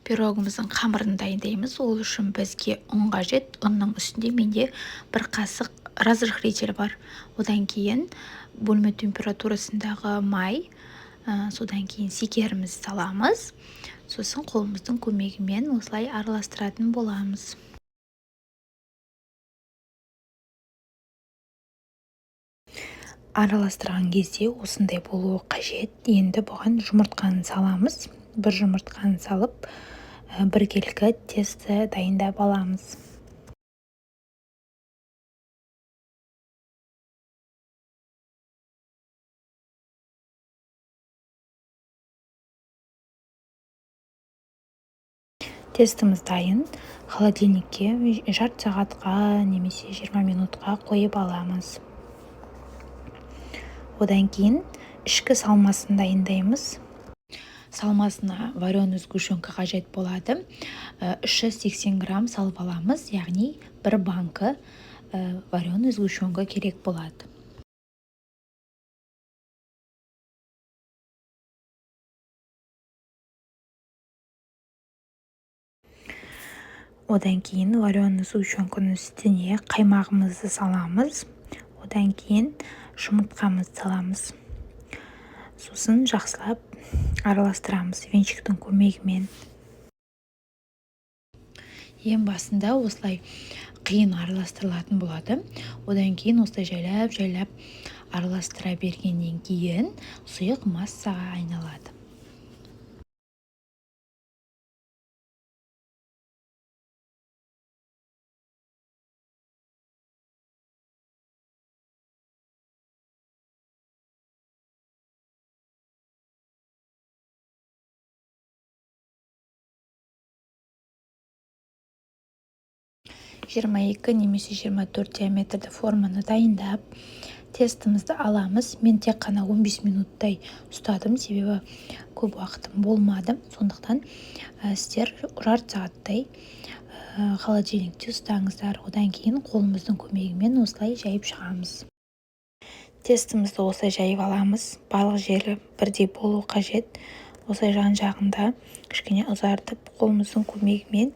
Пирогымыздың қамырын дайындаймыз. Ол үшін бізге ұн қажет. Ұнның үстінде менде бір қасық разрыхлитель бар. Одан кейін бөлме температурасындағы май, содан кейін шекерімізді саламыз. Сосын қолымыздың көмегімен осылай араластыратын боламыз. Араластырған кезде осындай болуы қажет. Енді бұған жұмыртқаны саламыз. Бір жұмыртқаны салып, біркелкі тесто дайындап аламыз. Тестіміз дайын. Холодильникке жарты сағатқа немесе 20 минутқа қойып аламыз. Одан кейін ішкі салмасын дайындаймыз. Салмасына вареный сгущенка қажет болады. 380 грамм салып аламыз, яғни бір банкі вареный сгущенка керек болады. Одан кейін вареный сгущенканың үстіне қаймағымызды саламыз. Одан кейін жұмыртқамызды саламыз. Сосын жақсылап араластырамыз венчиктің көмегімен. Ең басында осылай қиын араластырылатын болады. Одан кейін осылай жайлап-жайлап араластыра бергеннен кейін сұйық массаға айналады. 22 немесе 24 диаметрді форманы дайындап, тестімізді аламыз. Мен тек қана 15 минуттай ұстадым, себебі көп уақытым болмады. Сондықтан сіздер жарты сағаттай холодильникте ұстаңыздар. Одан кейін қолымыздың көмегімен осылай жайып шығамыз. Тестімізді осылай жайып аламыз. Барлық жері бірдей болу қажет. Осылай жан-жағында кішкене ұзартып, қолымыздың көмегімен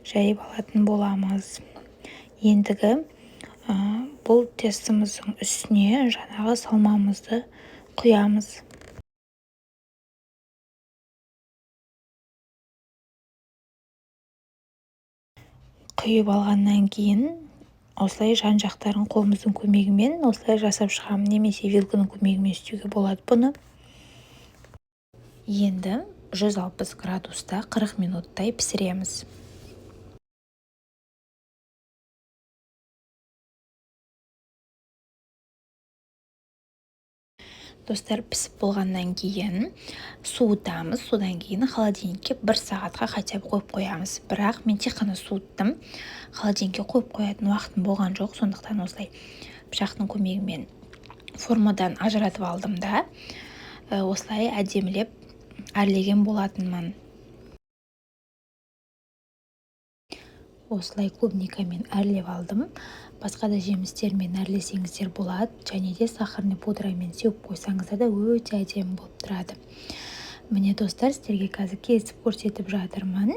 жайып алатын боламыз. Ендігі бұл тестіміздің үстіне жаңағы салмамызды құямыз. Құйып алғаннан кейін осылай жан-жақтарын қолымыздың көмегімен осылай жасап шығамын, немесе вилканың көмегімен істеуге болады бұны. Енді 160 градуста 40 минуттай пісіреміз. Достар, пісіп болғаннан кейін суытамыз. Содан кейін холодильникке бір сағатқа хотя бы қойып қоямыз. Бірақ мен тек қана суыттым. Холодильникке қойып қоятын уақытым болған жоқ. Сондықтан осылай пышақтың көмегімен формадан ажыратып алдым да, осылай әдемілеп әрлеген болатынмын. Осылай клубникамен әрлеп алдым. Басқа да жемістермен әрлесеңіздер болады. Және де сахарный пудрамен сеуіп қойсаңыздар да өте әдемі болып тұрады. Міне, достар, сіздерге қазір кесіп көрсетіп жатырмын.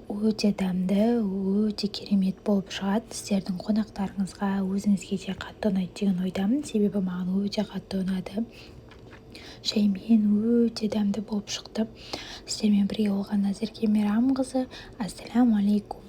Өте дәмді, өте керемет болып шығады. Сіздердің қонақтарыңызға, өзіңізге де қатты ұнайды деген ойдамын. Себебі маған өте қатты ұнады. Шаймен өте дәмді болып шықты. Сіздермен бірге болған Назерке Мейрамқызы. Ассаламу алейкум.